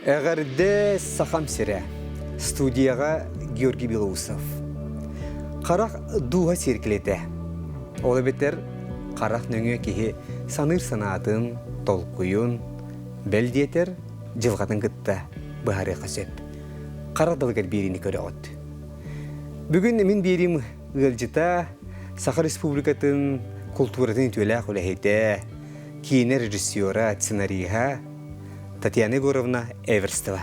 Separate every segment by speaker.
Speaker 1: Эҕэрдэ Сахам сирэ! Студияҕа Георгий Белоусов. Харах дууһа сиэркилэтэ. Ол эбэтэр харах нөҥүө киһи саныыр санаатын, толкуйун, бэл диэтэр, дьылҕатын кытта быһаарыахха сөп. Харах далыгар биэриини көрөҕүт. Бүгүн мин биэриим ыалдьыта Саха Республикатын култууратын үтүөлээх үлэһитэ, киинэ режиссера, сценариһа Татьяна Егоровна Эверстова.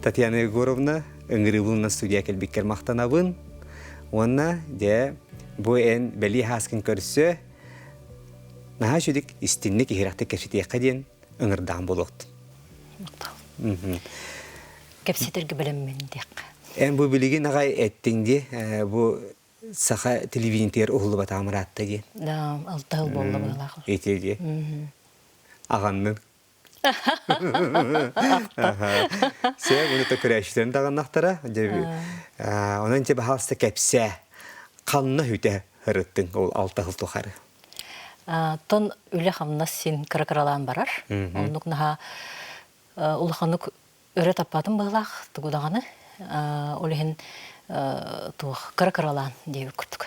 Speaker 1: Татьяна Егоровна, ыҥырыыбылынан студия кэлбиккэр махтанабын. Уонна дьэ бу эн бэлиэ хааскын көрсө наһаа үчүгдүк истинник иһирэхтик кэпсэтиэххэ диэн ыҥырдаан буолуохтун.
Speaker 2: Махтал. Кэпсэтэргэ бэлэммин диэххэ.
Speaker 1: Эн бу билигин аҕай эттиҥ дии, бу саха телевидениетигэр уһуллубатаҕым ыраатта диэн.
Speaker 2: Да, алтыһыл буолла быһыылаах.
Speaker 1: Ити дии. Аҕаннын. Сэ, буну то көрөөччүлэрин даҕаннахтара. Онон дьэ баһаалыста кэпсээ. Ханна хүтэ ырыттыҥ ол алтыһыл тухары?
Speaker 2: Тон үлэ-хамнас син кыра-кыралаан барар. Оннук наһаа улаханнык өрө таппатым быһыылаах тугу даҕаны. Ол иһин туох кыра-кыралаан диэбит курдук.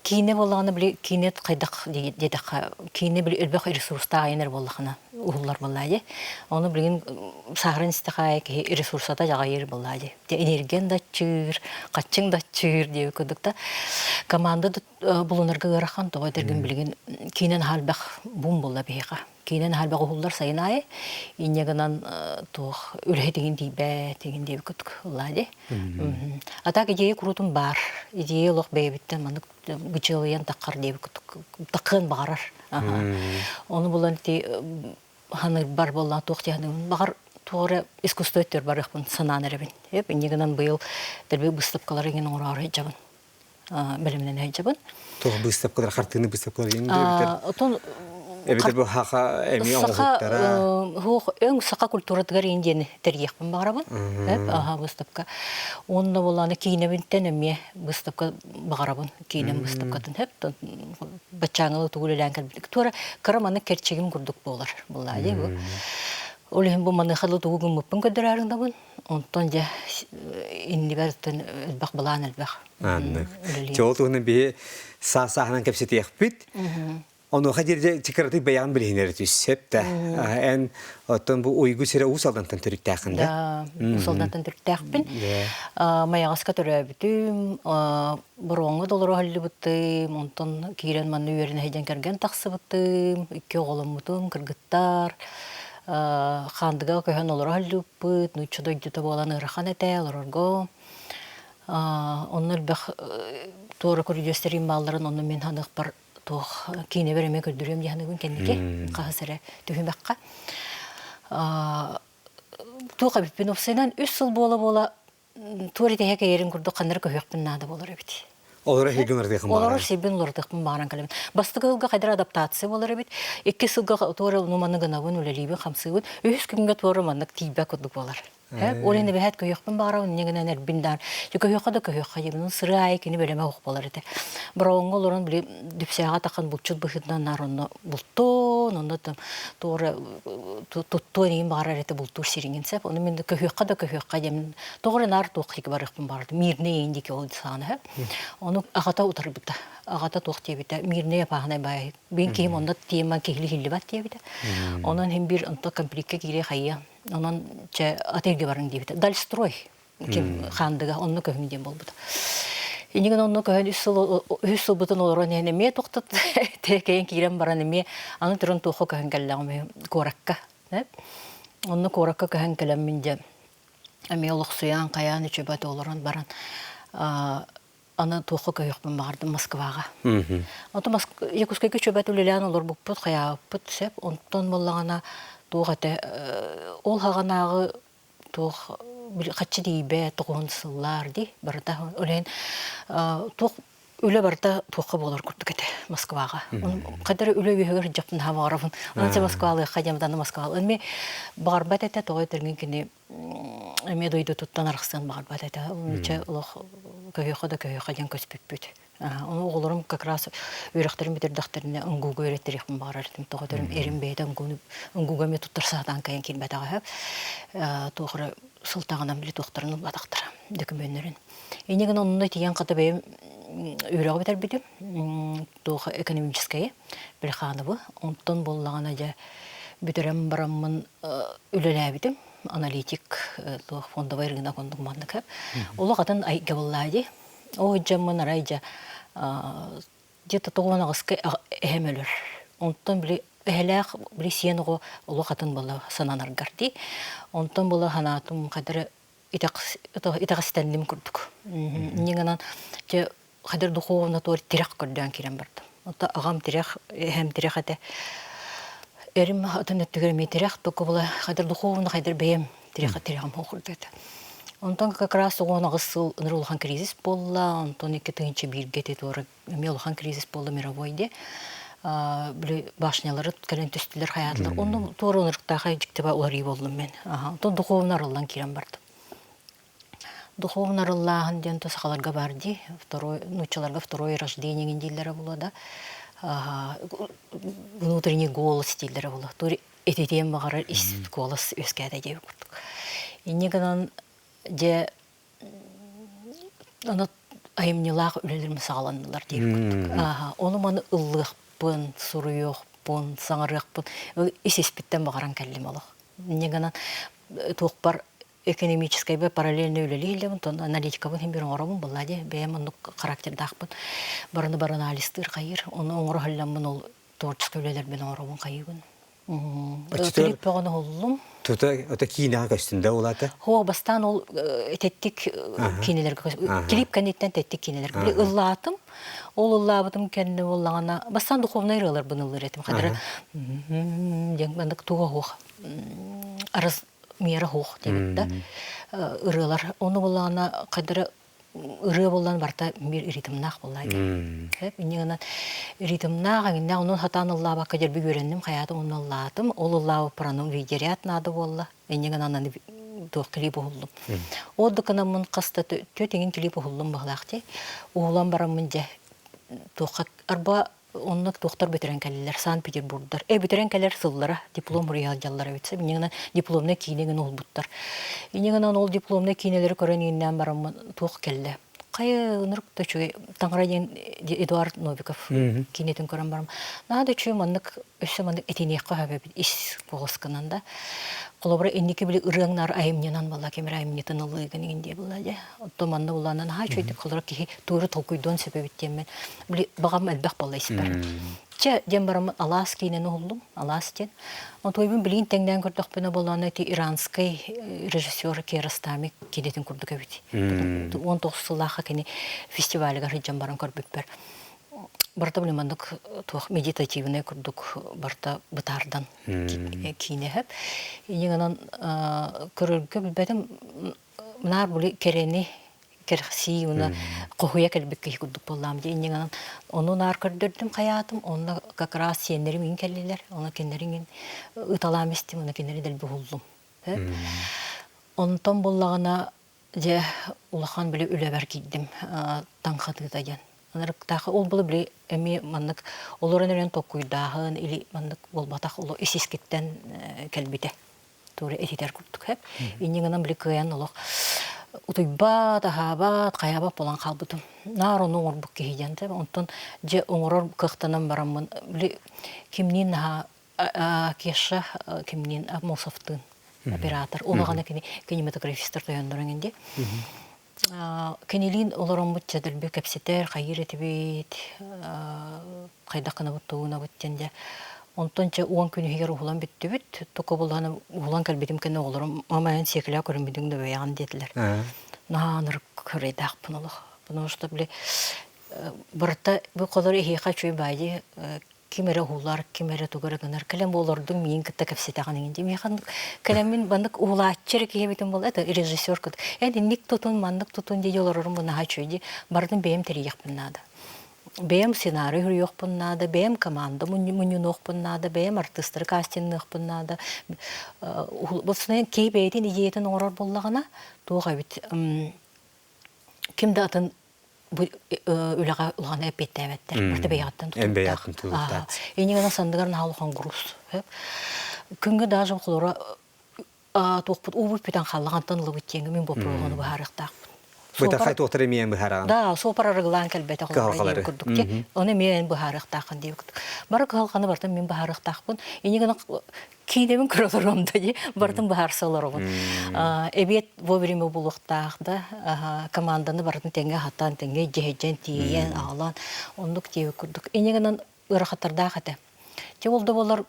Speaker 2: Киинэ буоллаҕына били киинэ хайдах диэтэххэ киинэ били элбэх ресурстаах айанар буоллахына уһуллар буоллаа дии. Ону билигин сааһыран истэх аайы киһи ресурсата дьаҕайыр буоллаа дии. Энергиян да аччыыр, хаччыҥ да аччыыр диэбит курдук да. Команда булунарга ыарахан тоҕо этэргин билигин киинэн аһа элбэх бум буолла биһиэхэ. Киинэн аһа элбэх уһуллар сайын аайы. Инньэ гынан туох үлэһит игин тиийбэт игин диэбит курдук ыллаа дии. А так идея куруутун баар. Идея олох бэйэбиттэн маннык бычыалыйан таххар диэбит курдук таххыан баҕарар. Ону булан ити ханыырбар буоллаан туох дии саныыбын. Баҕар туох эрэ искусство өттүгэр барыахпын санаан эрэбин. Инньэ гынан быйыл дэлби быыстапкалары иҥин оҥороору сылдьабын. Бэлэмнэнэ сылдьабын.
Speaker 1: Туох быыстапкалар, хартыына быыстапкалар иҥин эбитэр?
Speaker 2: Отон
Speaker 1: Эбитэр бу хаха эмиэ оҥоһуктара.
Speaker 2: Хуох өҥ саха культуратыгар иин диэни тэрийиэхпин баҕарабын. Аха выставка. Онно буолааны киинэбинтэн эмиэ выставка баҕарабын. Киинэм выставкатын хөп баччааҥылы тугу үлэлээн кэлбит. Туора кыра маны кэрчигим курдук буолар. Буллаа дии бу. Ол иһин бу маныаха тугу гыммыппын көрдөрөөрүҥ Онтон дьэ иннибэр элбэх былаан элбэх.
Speaker 1: Аннык. Чоол туһунан биһи саа-сааһынан кэпсэтиэхпит. Онуоха диэри чыкыратык бэйэҕин билиһинэр түс сөп да. Эн оттон бу уйгу сирэ Уус Алдантан төрүттээххин да?
Speaker 2: Да, Уус Алдантан төрүттээхпин. Майаҕаска төрөөбүтүм, Бороҕоҥҥо да олоро сылдьыбытым, онтон киирэн манна үөрэнэ сылдьан кэргэн тахсыбытым, икки оҕоломмутум, кыргыттар. Хаандыга көһөн олоро сылдьыбыппыт, нуучча дойдута буолан ыарахан этэ олорорго. Онно элбэх туора көрүдьүөстэрим баалларын онно мин ханыахпар туох киинэбэр эмиэ көрдөрүөм дии саныыбын кэнники хаһыс эрэ түһүмэххэ. Туох эбиппин уопсайынан үс сыл буола-буола туор итэһэ кэйэрин курдук ханна эрэ көһүөхпүн наада буолар эбит.
Speaker 1: Олорор сиргин уларытыаххын
Speaker 2: баҕарар. Олорор сирбин уларытыахпын баҕаран кэлэбин. Бастакы сылга хайдах адаптация буолар эбит. Иккис сылга туора ну маннык гынабын, үлэлиибин, хамсыыбын. Үһүс күҥҥэ туора маннык тиийбэт курдук буолар. Ол иһин эбэһээт көһүөхпүн баҕарабын, инньэ гынан эрбин даан. Көһүөххэ да көһүөххэ диэбин. Сырыы аайы кини бэлэмэ суох буолар этэ. Бороҕоҥҥо олорон били дүпсээҕэ таххан булчут быһыытынан наар онно бултуон, онно туора туттуон иһин баҕарар этэ бултуур сириҥин сөп. Ону мин көһүөххэ да көһүөххэ диэмин тоҕо эрэ наар туох диэки барыахпын баҕардым. Мирнэй иһин диэки ол саҕана сөп. Ону аҕата утарбыта. Аҕата туох диэбитэ, Мирнэй опаһынай баай. Бин киһим онно тиэмэ киһили хиллибат диэбитэ. Онон иһин биир онто конфликка киирэ хайыа. Онон чэ атыырга барыҥ диэбитэ. Дальстрой ким хаандыга онно көһүҥ диэн буолбута. Инигин онно көһөн үс сыл үс сылбытын олорон иһэн эмиэ тохтот тээкэйэн киирэн баран эмиэ аны туран туохха көһөн кэллэҕим куоракка. Онно куоракка көһөн кэлэммин дьэ эмиэ олохсуйан хайаан үчүбэт олорон баран аны туохха көһүөхпүн баҕардым Москваҕа. Онтон Якутскайга үчүбэт үлэлээн олорбуппут, хайаабыппыт сөп. Онтон буоллаҕына туох этэ ол хаҕанааҕы туох хаччы тиийбэт тоҕуһун сыллаар дии барыта ол иһин туох үлэ барыта туохха буолар курдук этэ Москваҕа. Хайдары үлэ үөһүгэр сылдьаппын наһаа баҕарабын. Онон Москвалыахха диэн аны Москваҕа. Эми баҕарбат этэ тоҕо этэргин кини эмиэ дойдутуттан арахсыан баҕарбат этэ. Чэ олох көһүөххэ да көһүөххэ диэн көспүппүт. Ону оҕолорум как раз үөрэхтэрин бүтэрдэхтэринэ МГУга үөрэттэриэхпин баҕарар этим. Тоҕо этэрим эрим бэйэтэ МГУну МГУга эмиэ туттарса сатаан кайан киирбэтэҕэ үһү. Туох эрэ сылтаҕынан били туохтарын ылбатахтара дөкүмүөннэрин. Инньэ гынан онно тиийэн хата бэйэм үөрэҕи бүтэрбитим. Туох экономическайы, Плехановы. Онтон буоллаҕына дьэ бүтэрэн бараммын үлэлээбитим. Аналитик туох фондовай рынок оннук маннык. Олох атын айга буоллаа дии. Ол дьоммун арай дьэ где-то 98-ка эһэм өлөр. Онтон били эһэлээх били сиэн оҕо олох атын буола сананаргар дии. Онтон буола санаатым хайдары итэҕэстэнним курдук. Инньэ гынан дьэ хайдар духовно туор тирэх көрдөөн киирэн бардым. Онто аҕам тирэх, эһэм тирэх этэ. Эрим атын өттүгэр эмиэ тирэх, только була хайдар духовно хайдар бэйэм тирэх тирэҕим хоһурда этэ. Онтон как раз 18 сыл ыныр улахан кризис буолла, онтон 2001-гэ ити туора эмиэ улахан кризис буолла мировой де. Били башнялары кэлэн түстүлэр хайаатылар. Онно туора ынырыктаахай дьиктиба уларыы боллум мен. Онтон духовно арыллан киирэн бардым. Духовно арыллааһын диэн то сахаларга бар дии, второй, нууччаларга второе рождение дииллэрэ буолуо да. Внутренний голос дииллэрэ буолуо. Этитиэн баҕарар ис куолас үөскээтэ диэбит курдук. Инньэ гынан дьэ аны айымньылаах үлэлэрим саҕаланнылар диэбит курдук. Ону маны ыллыахпын, суруйуохпун, саҥарыахпын ис-испиттэн баҕаран кэллим олох. Инньэ гынан туохпар экономическайбар параллельно үлэлии иһиллэбин, онтон аналитикабын иһин биир оҥоробун буоллаа дии. Бэйэм оннук характердаахпын. Барыны бары анализтыыр хайыыр. Ону оҥоро сылдьаммын ол творческай үлэлэрбин оҥоробун хайыыбын.
Speaker 1: Оччотугар
Speaker 2: Клип бөҕөнү уһуллум.
Speaker 1: Тута ото киинэҕэ көстүн да улаата?
Speaker 2: Хоо, бастаан ол тэттик киинэлэргэ клип кэнниттэн тэттик киинэлэргэ били ыллаатым. Ол ыллаабытым кэннэ буоллаҕына бастаан духовнай ырыаларбын ыллыыр этим. Хадара диэн маннык туга суох арыз миэрэ суох диэбит да ырыалар. Ону буоллаҕына хадара ырыа буоллан барыта биир ритмнаах буоллаа дии. Инньэ гынан ритмнаах эҥиннээх онон сатаан ыллаабакка дьэрби үөрэнним хайаатым онно ыллаатым. Ол ыллаабыппар аны видеоряд наада буолла. Инньэ гынан аны туох клип уһуллум. Ол да гынаммын хас да түөрт эҥин клип уһуллум быһылаах дии. Уһулан бараммын дьэ туохха арба Онно туохтар бүтэрэн кэллилэр, Санкт-Петербургдар. Бүтэрэн кэлэр сыллара диплом суруйа сылдьаллар эбит. Инньэ гынан дипломнай киинэ гына уһулбуттар. Инньэ гынан ол дипломнай киинэлэри көрөн иҥнээн бараммын туох кэллэ. Хайа ынырык да үчүгэй Таҥара диэн Эдуард Новиков киинэтин көрөн барам. Наһаа да үчүгэй маннык өссө маннык этиниэххэ сөп эбит ис куоласкынан да. Холобура инники били ырыаҥнар айымньынан буолла ким эрэ айымньытын ыллыыгын иҥин диэ буолла дьэ. Оттон манна буллаанан наһаа үчүгэйдик холобура киһи туору толкуйдуон сөп эбит диэммин били баҕам элбэх буолла испэр. Чэ, диэн бараммын алаас киинэни уһуллум, алаас диэн. Онтуойбун билигин тэҥнээн көрдөхпүнэ буоллаҕына ити иранскай режиссер Киаростами киинэтин курдук эбит. 19 сыллаахха кини фестивалыгар сылдьан баран көрбүппэр барыта били маннык туох медитативнай курдук барыта бытаардан киинэ Инньэ гынан көрөргө билбэтим наар били кэрэни кэрэхсии уна хоһуйа кэлбит киһи курдук буоллаам дии инньэ гынан ону наар көрдөрдүм хайаатым онно как раз сиэннэрим иҥин кэллилэр онно кинилэри иҥин ыталаам истим онно кинилэри дэлби уһуллум онтон буллаҕына дьэ улахан били үлэбэр киирдим таҥхатыыта диэн ынырыктаах ол булу били эмиэ маннык олорон эрэн толкуйдааһын или маннык буолбатах оло ис искиттэн кэлбитэ туора этитэр курдук хэп. Инньэ гынан били кыайан олох утуйбат, аһаабат, хайаабат буолан хаалбытым. Наар ону оҥорбут киһи диэн онтон дьэ оҥорор кыахтанан бараммын били кимниин наһаа Кеша кимниин Амосовтыын оператор улаҕана кини кинематографистар тойоннорун инди Кинилиин олороммут чэдэлби кэпсэтэр, хайыыр этибит, хайдах гынабыт, тугунабыт диэн дьэ. Онтон чэ 10 күн иһигэр уһулан бүттүбүт. Токо булан уһулан кэлбитим кэннэ оҕолорум мама эн сиэкилээ көрүммүтүҥ да бэйэҕин диэтилэр. Наһаа ынырык көрөйдаахпын олох. Потому что били барыта бу холор эһиэхэ үчүгэй баайы ким эрэ уһулар, ким эрэ тугу эрэ гынар. Кэлэн бу олордуҥ миигин кытта кэпсэтэҕин иҥин дии. Миэхэ кэлэммин маннык уһулааччы эрэ киһи эбитим буолла, это режиссер кыт. Эн инник тутун, маннык тутун дии олорорум бу наһаа үчүгэй дии. Барытын бэйэм тэрийиэхпин наада. Бэйэм сценарий суруйуохпун наада, бэйэм команда мунньунуохпун наада, бэйэм артыыстары кастинныахпын наада. Бу киһи бэйэтин идеятын оҥорор буоллаҕына, туох эбит ким да атын. Бу үлэҕэ улахана эппиэттээбэттэр. Барыта бэйэҕиттэн
Speaker 1: Эн
Speaker 2: тутулуктаах.
Speaker 1: бэйэҕиттэн тутулуктаах.
Speaker 2: Иннигана сандыгар наһаа улахан груз. Күҥҥэ даже холоро туохпут уубут бүтэн хааллаҕантан ылыбыт диэҥҥэ мин боппуруоһуну быһаарыахтаахпын.
Speaker 1: Бытархай туохтар эмиэ быһаараҕын.
Speaker 2: Да, суопар арыгылаан кэлбэтэх олоро диэн курдук ти. Ону эмиэ эн быһаарыахтааххын диэбит курдук. Бары кыһалҕаны барытын мин быһаарыахтаахпын. Иннигана киинэбин көрө олоруом да дии, барытын быһаарса олоробун. Эбиэт вовремя булуохтаах да, команданы барытын тэҥҥэ аһатан, тэҥҥэ дьиһэдьэн, тиийэн, аҕалан, оннук диэбит курдук. Иннигынан ыарахаттардаах этэ. Те ол да буоллар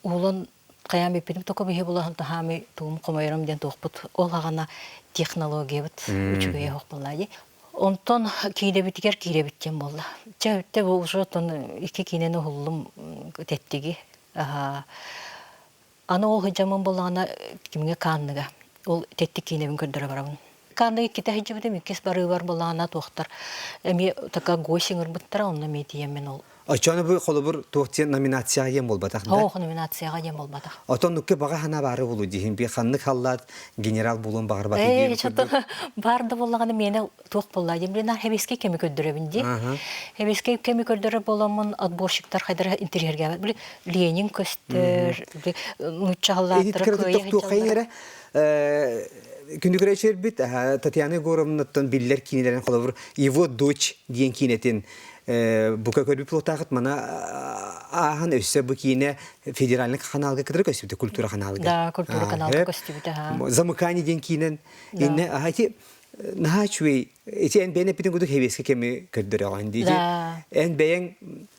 Speaker 2: Уһулан хайаан бүппүтүм токо биһи булаһын таһаамый тугум хомойорум диэн туохпут ол аҕана технологиябыт үчүгэйэ суох буолла дии. Онтон киинэбитигэр киирэбит диэн буолла. Чэ өттө бу уже оттон икки киинэни уһуллум тэттиги. Аны ол сылдьаммын буоллаҕына кимҥэ Канныга ол тэттик киинэбин көрдөрө барабын. Канныга иккитэ сылдьыбытым, иккис барыыбар буоллаҕына туохтар эмиэ така гость ыҥырбыттара, онно эмиэ тиийэммин ол
Speaker 1: Оччону бу холобур туох диэн номинацияҕа диэн буолбатах да?
Speaker 2: Ох, номинацияҕа диэн буолбатах.
Speaker 1: Отон нукка баҕа санаа баары булу диһин би ханнык халлаат генерал булуон баҕарбаты
Speaker 2: Ээ,
Speaker 1: диэн
Speaker 2: что-то баар да буоллаҕына миэнэ туох буолла диэн билин хэбискэй кэми көрдөрөбүн дии. Хэбискэй кэми көрдөрөр буоламмын отборщиктар хайдара интэриэһиргээбэт. Били Ленин көстөр, нуучча халлааттара кыайа
Speaker 1: сылдьаллар. Күндү көрөөччүлэрбит Татьяна Егоровнаттан биллэр киинэлэрин холобур «Его дочь» диэн киинэтин бука көрбүт буолуохтаахыт мана ааһан өссө бу киинэ федеральный каналга кытары көстүбүтэ культура каналыгар
Speaker 2: да культура каналга көстүбүтэ
Speaker 1: замыкание диэн киинэн инне аха ити наһаа үчүгэй ити эн бэйэн эппитин курдук хэбиэскэ кэми көрдөрөҕүн дии эн бэйэҥ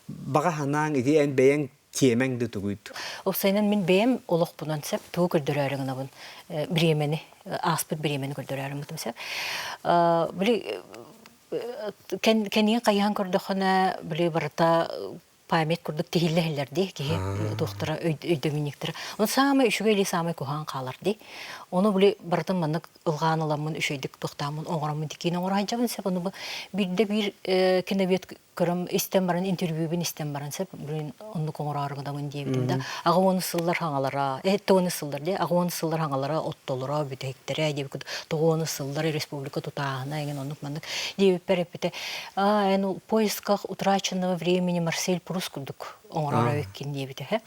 Speaker 1: баҕа санааҥ ити эн бэйэҥ тиэмэҥ да тугуйт
Speaker 2: Уопсайынан мин бэйэм олохпунан сөп тугу көрдөрөөрү гынабын бириэмэни ааспыт бириэмэни көрдөрөөрү гыммытым сөп били Кэнниин хайыһан көрдөххүнэ, били барыта память курдук тиһиллэ иһиллэр дии киһи туохтара өйдөбүнньүктэрэ. Ону саамай үчүгэй или саамай куһаҕан хаалар дии. Ону били барытын маннык ылҕаан ыламмын үчүгэйдик туохтааммын оҥороммун киин оҥоро сылдьабын сөп. Ону бу биирдэ биир киновед көрөм истэн баран интервьюбун истэн баран сөп блин оннук оҥороору гынабын диэбитим да аҕа уон сыллар хаҥалара тоҕуон сыллар дии аҕа уон сыллар хаҥалара оттолоро бүтэһиктэрэ диэбит тоҕуон сыллар республика тутааһына эҥин оннук маннык диэбиппэр эппитэ а эн в поисках утраченного времени Марсель Прус курдук оҥорор эбиккин диэбитэ һэ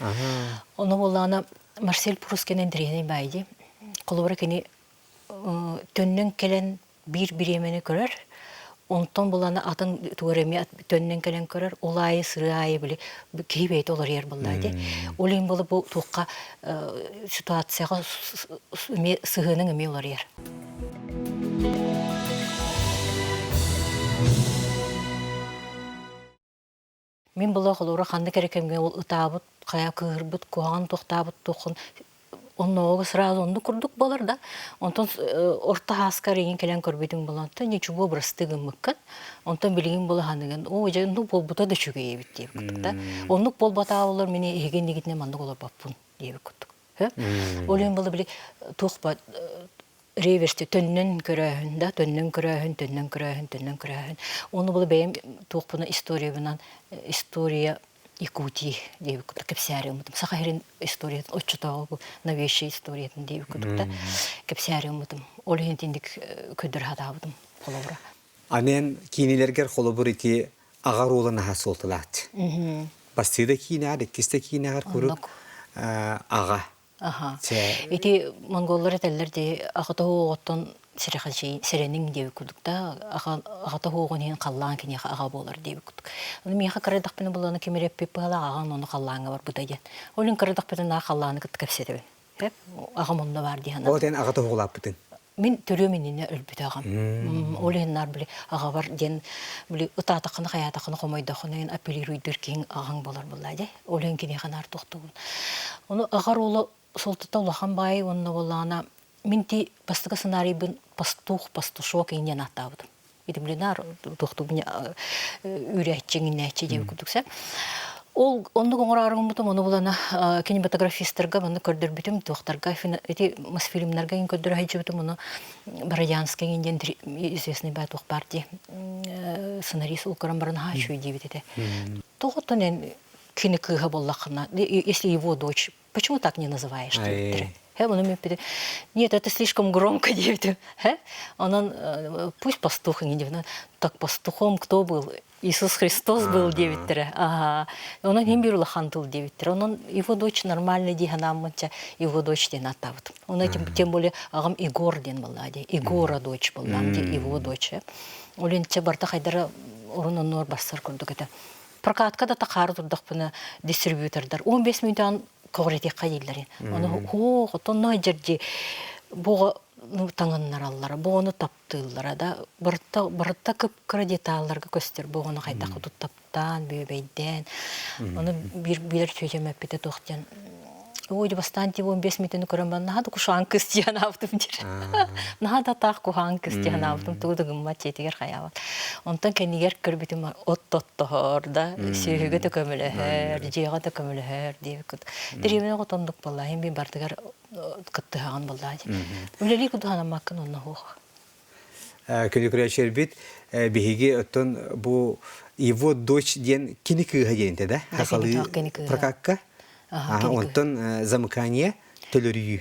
Speaker 2: ону буоллаҕына Марсель Прус кэнэн интэриэһинэй баай дии холобура кини төннөн кэлэн биир бириэмэни көрөр, онтон булана атын тугу эрэ эмиэ төннөн кэлэн көрөр, ол аайы сырыы аайы били киһи бэйэтэ уларыйар буоллаа дии. Ол иһин буола бу туохха ситуацияҕа эмиэ сыһыаныҥ эмиэ уларыйар. Мин була холобура ханнык эрэ кэмҥэ ол ытаабыт, хайа кыыһырбыт, куһаҕан туохтаабыт туоххун оннооҕу сразу оннук курдук буолар да. Онтон орто ааскар эйигин кэлэн көрбүтүҥ буолан, онтон ничего бырастыы гыммыккын, онтон билигин була ханыгын, оо дьэ оннук буолбута да үчүгэй эбит диэбит курдук да. Оннук буолбатаа олор мин эһиги иннигитинэ маннык олорбоппун диэбит курдук. Ол иһин була били туох реверсти төннөн көрөөһүн да төннөн көрөөһүн төннөн көрөөһүн төннөн көрөөһүн ону было бэйэм туохпуна историябынан история Якутии диэбит курдук кэпсээри ыммытым саха сирин историятын оччотооҕу бу новейшая историятын диэбит курдук да кэпсээри ыммытым ол иһин итинник көрдөрө сатаабытым холобура
Speaker 1: Амен киинилэргэр холобур ити аҕа оруола наһаа суолталаах. Бастыы да киинэҕэр, иккис да киинэҕэр куруук аҕа
Speaker 2: Аха. Ити монголлар этэллэр дии, аҕата оҕоттон сэрэниҥ диэбит курдук да, аҕата оҕон иһин халлаан киниэхэ аҕа буолар диэбит курдук. Ону миэхэ кырадахпына булана ким эрэ эппит быһалаах аҕаҥ ону халлааҥҥа барбыта диэн. Ол иһин кырадахпына наа халлааны кытта кэпсэтэбин. Аҕам онно баар дии санаатым.
Speaker 1: Ол эн аҕата оҕолааппытыҥ?
Speaker 2: Мин төрүөм иннинэ өлбүтэ аҕам. Ол иһин наар били аҕабар диэн били ытаатаххына хайаатаххына хомойдоххуна иһин апеллируйдуур киһиҥ аҕаҥ буолар буоллаа дии. Ол иһин киниэхэ наар тохтуубун. Ону аҕар уола суолтата улахан баайы уонна буоллаҕына мин ти бастакы сценарийбын пастух пастушок диэн ааттаабытым. Ити били наар туохтуубун үүрээччи иҥинээччи диэбит курдук сэ. Ол оннук оҥорооругуммутум ону булана кинематографистарга манна көрдөрбүтүм туохтарга ити Мосфильмнарга иҥ көрдөрө сылдьыбытым ону Бородянскай диэн известный баа туох баар дии сценарист ол көрөн баран аһаа үчүгэй диэбит этэ. Тоҕоттон эн кини кыыһа буоллаххына если его дочь почему так не называешь диэбиттэрэ. Хэ, ону мөппүтэ. Нет, это слишком громко диэбитим. Хэ? Онон пусть пастух диэбитим. Так пастухом кто был? Иисус Христос был диэбиттэрэ. Ага. Онон иһин биир улахан тыл диэбиттэрэ. Онон его дочь нормальный дии санааммынча его дочь диэн ааттаабытым. Онон тем более аҕам Егор диэн буоллаа дии. Егора дочь буоллаам дии, его дочь. Ол инче барта хайдара орун оннугар барсар курдук этэ. Прокатка да тахаары турдахпына дистрибьютордар 15 мүнөтөн көҕүрэтиэххэ дииллэрин. Ону хоо хотонно дьэрдьи буга таҥыннараллара, буону таптыыллара да барыта барыта кып-кыра деталларга көстөр буону хайдах таптаан, бүөбэйдээн. Ону биир билэр чүөчэм эппитэ туох диэн Ой, бастаан тип 15 мүнөтүнү көрөн баран наһаа да кушаан кыс диэн аабытым диир. Наһаа да таах куһаан кыс диэн аабытым тугу да гыммат дьиэтигэр хайаабат. Онтон кэннигэр көрбүтүм от тоттоһор да, сүөһүгэ да көмөлөһөр, дьиэҕэ да көмөлөһөр диэбиккит. Дэриэбинэ оҕотондук буолла, иһин би бардыгар кыттыһаҕын буоллаа дии. Үлэлии кудуһанаммаккын онно суох.
Speaker 1: Күнү биһиги оттон бу его дочь диэн кини кыыһа диэн этэ да хахалыы прокакка онтон замыкание төлөрүйүү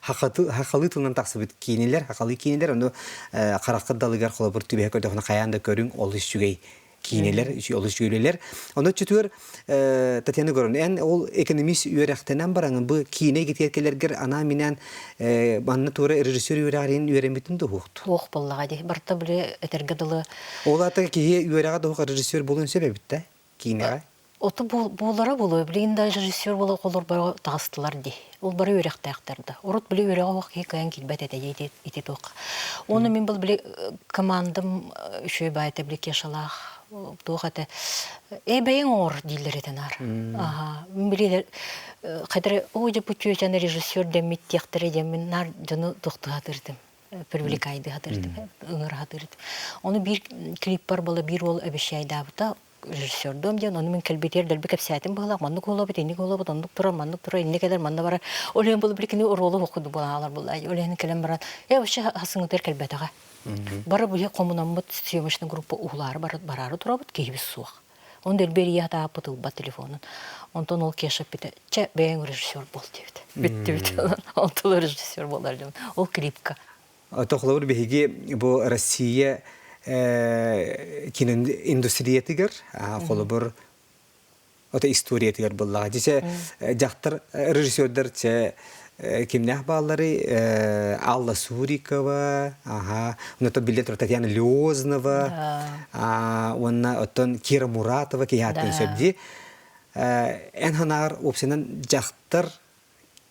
Speaker 1: хахалыы тылынан тахсыбыт киинилэр хахалыы киинилэр ону хараххыт далыгар холобур түбэһэ көрдөхүнэ хайаан да көрүҥ олус үчүгэй киинэлэр, олус үчүгэй Онно чүтүгэр Татьяна Егоровна, эн ол экономист үөрэхтэнэн бараҥын бу киинэ эйгэтигэр кэлэргэр анаан-минээн манна туора режиссер үөрэҕин үөрэммитин дуһуохту?
Speaker 2: Туох буоллаҕа дии. Барыта били этэргэ дылы.
Speaker 1: Ол аата киһи үөрэҕэ дуһук режиссер буолуон сөп эбит да киинэҕэ?
Speaker 2: Оту буолара буолуо. Билигин да режиссер буола оҕолор бары таҕыстылар дии. Ол бары үөрэхтээхтэр да. Урут били үөрэҕэ оһох киһи кыайан киирбэт этэ дии ити туох. Уонна мин был били командам үчүгэй баайта били Кешалаах туох этэ э бэйэҥ оҥор дииллэр этэ наар. Аха. Мин били хайдара оо дьэ бу чүөчэни режиссер дэммит диэхтэрэ диэн мин наар дьону туохтуһатырдым привлекайдыһатырдым ыҥыраһатырдым. Ону биир клиппар была биир уол обещайдаабыта режиссердуом диэн, ону мин кэлбитигэр дэлби кэпсээтим быһыылаах, маннык буолабыт, инник буолабыт, оннук турар, маннык турар, инник кэлэр, манна барар. Ол иһин был били кини оруолу курдук буолан буолла. Ол иһин кэлэн баран, э вообще хасыҥытыгар кэлбэтэҕэ. Бары быһа хомунаммыт съемочный группа уһулаары бараары турабыт, киһибит суох. Он дэлби эрийэ сатааппыт ылбат телефонун. Онтон ол Кеша эппитэ, чэ, бэйэҥ режиссер буол диэбит. Бүттүбүт. Онтон режиссер буолар дьон. Ол клипка.
Speaker 1: Тохлобур биһиги бу Россия киноиндустриятыгар холобур ото историятыгар буллаҕа. Дьэ дьахтар режиссердар чэ кимнээх бааллары Алла Сурикова, аха, онно биллэн турар Татьяна Леознова, уонна оттон Кира Муратова киһи ааттыын сөп дии. Эн санааҕар уопсайынан дьахтар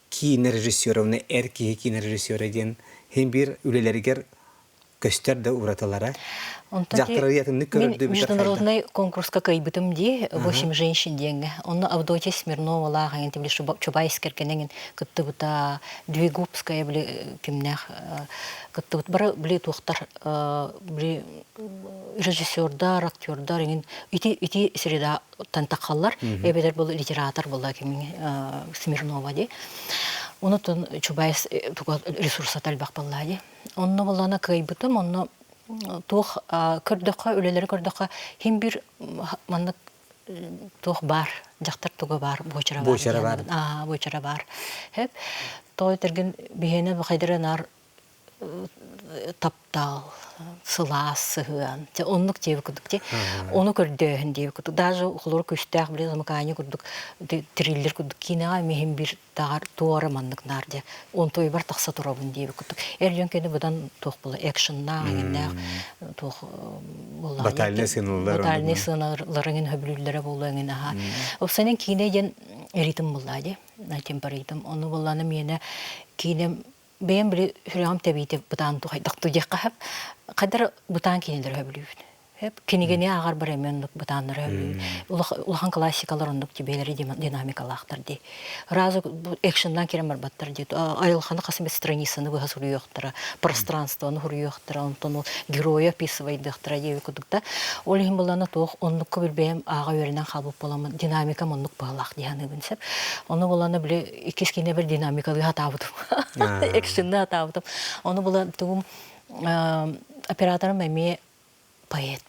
Speaker 1: киинэ режиссеровна эр киһи киинэ режиссера диэн син биир үлэлэригэр көстөр да уратылара. Дьахтар атыннык көрөрдүү
Speaker 2: Международный конкурска кыайбытым дии, «Восемь женщин» диэҥҥэ. Онно Авдотья Смирновалаах эҥин били Чубайс кэргэнэҥин кыттыбыта, Двигубская били кимнээх кыттыбыт. Бары били туохтар били режиссердар, актердар эҥин ити ити среда тахаллар эбэтэр бұл литератор була кимин Смирнова ди онутун Чубайс туга ресурса элбэх буолла ди онно буллана кыайбытым онно туох көрдөххө үлэлэри көрдөххө хим бир маннык туох бар дьахтар туга бар буочара
Speaker 1: бар
Speaker 2: буочара бар хеп той терген биһиэнэ бахайдара нар таптал, сылаас сыһыан, оннук диэби курдук дии. Ону көрдөөһүн диэби курдук. Даже холоро күстээх били замыкание курдук триллер курдук киинэҕэ миһин бир таар туора маннык наар дии. Онтуйбар тахса турабын диэби курдук. Эр дьон кэнэ быдан туох була экшеннаах, эҥиннээх туох буолла.
Speaker 1: Батальный сыаналар.
Speaker 2: Батальный сыаналар эҥин хөбүлүүллэрэ буолуо эҥин аха. Опсанен киинэ диэн ритм буолла дии. Темпоритм. Ону буоллаана миэнэ киинэм Бэйэм били сүрэҕим тэбиитэ бытаан тухайдах диэххэ сөп. Хайдара бытаан кинилэри сөбүлүүбүн. Сөп. Кинигэни ааҕарбар эмиэ оннук бытааннары сөбүлүүбүн. Улахан классикалар оннук тибиэлэри динамикалаахтар дии. Разу экшеннан кирэн барбаттар дии. Айылҕаны хас эмэ страницаны быһа суруйуохтара, пространствоны суруйуохтара, онтон ол геройу описывайдыахтара диэби курдук да. Ол иһин буллана туох оннукка билбэйэм ааҕа үөрэнэн хаалбыт буоламмын динамикам оннук быһалаах дии саныыбын сөп. Ону буллана били иккис киниэбэр динамикалыы сатаабытым. Экшенны сатаабытым. Ону була тугум операторым эмиэ поэт.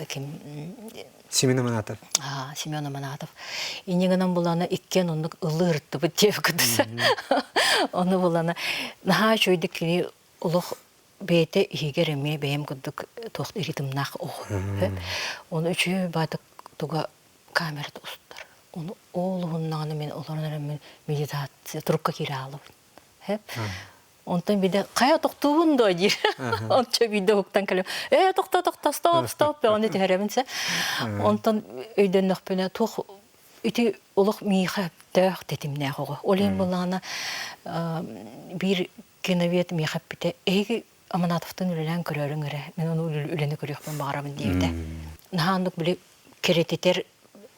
Speaker 2: Ким
Speaker 1: Семен Аманатов.
Speaker 2: Семен Аманатов. Инньэ гынан булана иккиэн оннук ыллыыртыбыт диэбит курдук. Ону булана наһаа үчүгэйдик кини олох бэйэтэ иһигэр эмиэ бэйэм курдук туох ритмнаах оҕо. Ону үчүгэй баатык туга камерата устар. Ону ол уһуннаҕына мин олорон эрэ мин медитация турукка киирэ аалабын. Онтон биирдэ хайа тохтуубун дуо диир. Ончо биирдэ уһуктан кэлим. Ээ тохто тохто стоп стоп ону түһэрэбин сэ. Онтон өйдөннөхпүнэ туох ити олох миэхэ өптөөх тэтимнээх оҕо. Ол иһин буоллаҕына биир киновед миэхэ эппитэ эһиги Аманатовтан үлэлээн көрөөрүҥ эрэ мин ону үлэни көрүөхпүн баҕарабын диэбитэ. Наһаа оннук били кэрэтитэр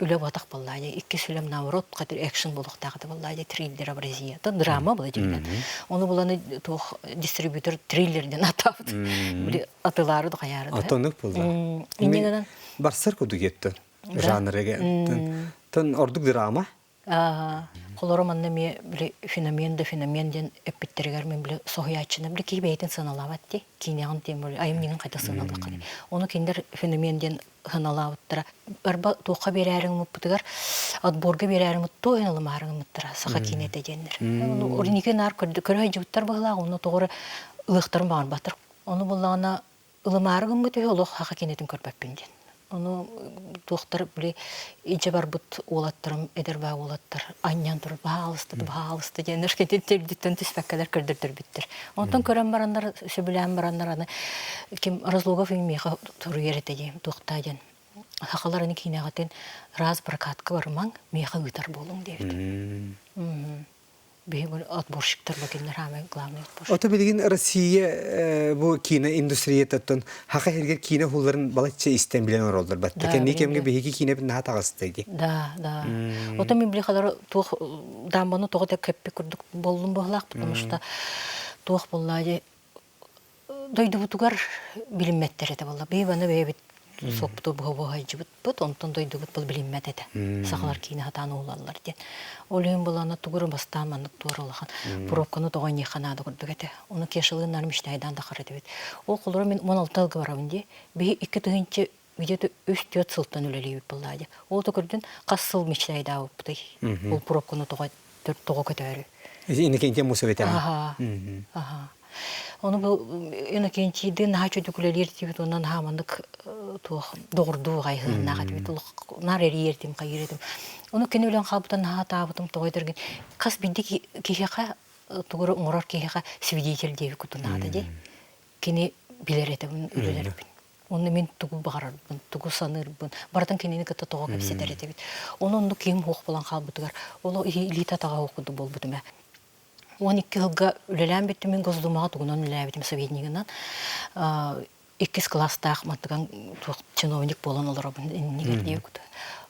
Speaker 2: үлэ буотах буоллаа дии. Иккис үлэм наоборот хатыр экшн буолуохтаах этэ буоллаа дии триллер абразия. Это драма была дьиҥинэн. Ону буланы туох дистрибьютор триллер диэн атаабыт. Били атылаары да хайаары да.
Speaker 1: Атонук буолла.
Speaker 2: Инньэ гынан
Speaker 1: барсар курдук еттен жанрыга. Тон ордук драма.
Speaker 2: Холоро манна эмиэ били феномен да феномен диэн эппиттэригэр мин били соһуйааччына били киһи бэйэтин сыаналаабат дии киинэҕин тем более айымньыгын хайдах сыаналыаххыный ону кинилэр феномен диэн сыаналаабыттара арба туохха биэрээри гыммыппытыгар отборга биэрээри гыммыт туох ылымаары гыммыттара саха киинэтэ диэннэр ону урники наар көрө сылдьыбыттар быһыылаах ону тоҕо эрэ ылыахтарын баҕарбаттар ону буллаҕына Ылымаары гыммыт үһү олох саха киинэтин көрбөппүн диэн. Ону туохтар били илдьэ барбыт уолаттарым, эдэр баа уолаттар анньан турар баһаалыста баһаалыста диэн үрдүттэн түспэккэлэр көрдөрдөрбүттэр. Онтон көрөн бараннар, сөбүлээн бараннар аны ким Разлогов миэхэ суруйар этэ диэн туохтаа диэн сахалар аны киинэҕитин раз прокатка барымаҥ, миэхэ ыытар буолуҥ диэбит. Биһиги отборщиктар кинилэр самый главный отборщик.
Speaker 1: Ото билигин Россия бу киинэ индустриятыттан хаха сиргэр киинэ уһулларын балачча истэн билэн ороллор батта. Кэнни кэмгэ биһиги киинэбит наһаа таҕыста ди.
Speaker 2: Да, да. Ото мен билихалары туох дамбаны тоҕо да кэппи курдук боллум буоллаах, потому что туох буолла ди дойдубутугар билиммэттэр этэ буолла. Биһи баны бэйэбит суоппуту буһа-буһа онтон дойдубут был билиммэт этэ. Сахалар киинэ сатаан уулаллар диэн. Ол иһин булана тугуру бастаан маннык туора улахан пробканы тоҕо инниэхэ наада курдук этэ. Ону Кешалыын мечтайдаан да этибит. Ол холоро мин 16 ылга барабын дии. Биһи 2 тыһыынча где-то 3-4 сылтан үлэлиибит буоллаа дии. Ол да көрдүн хас сыл мечтайдаабыппытый. Ол пробканы тоҕо тоҕо көтөөрү.
Speaker 1: Иннокентий Мусовитан.
Speaker 2: Аха. Аха. Ону бу Иннокентийдыын наһаа үчүгэй үлэлиир этибит уонна наһаа маннык туох доҕордуу аҕай этибит олох наар эрийэр этим хайыыр этим. Ону кини үлэн хаалбытын наһаа таабытым тоҕо этэргин хас биирдии киһиэхэ тугу эрэ оҥорор киһиэхэ свидетель диэбит куту наада дии. Кини билэр этэ үлэлэрбин. Онно мин тугу баҕарарбын, тугу саныырбын, барытын кинини кытта тоҕо кэпсэтэр этибит. Ону оннук киһим суох буолан хаалбытыгар, ол илиитэ атаҕа суох курдук буолбутум ээ. 12 сылга үлэлээн бүттүм, мин Госдумаҕа тугунан үлэлээбитим советнигынан. Иккис кылаастаах мантыган туох чиновник буолан олоробун иннигэр диэбит.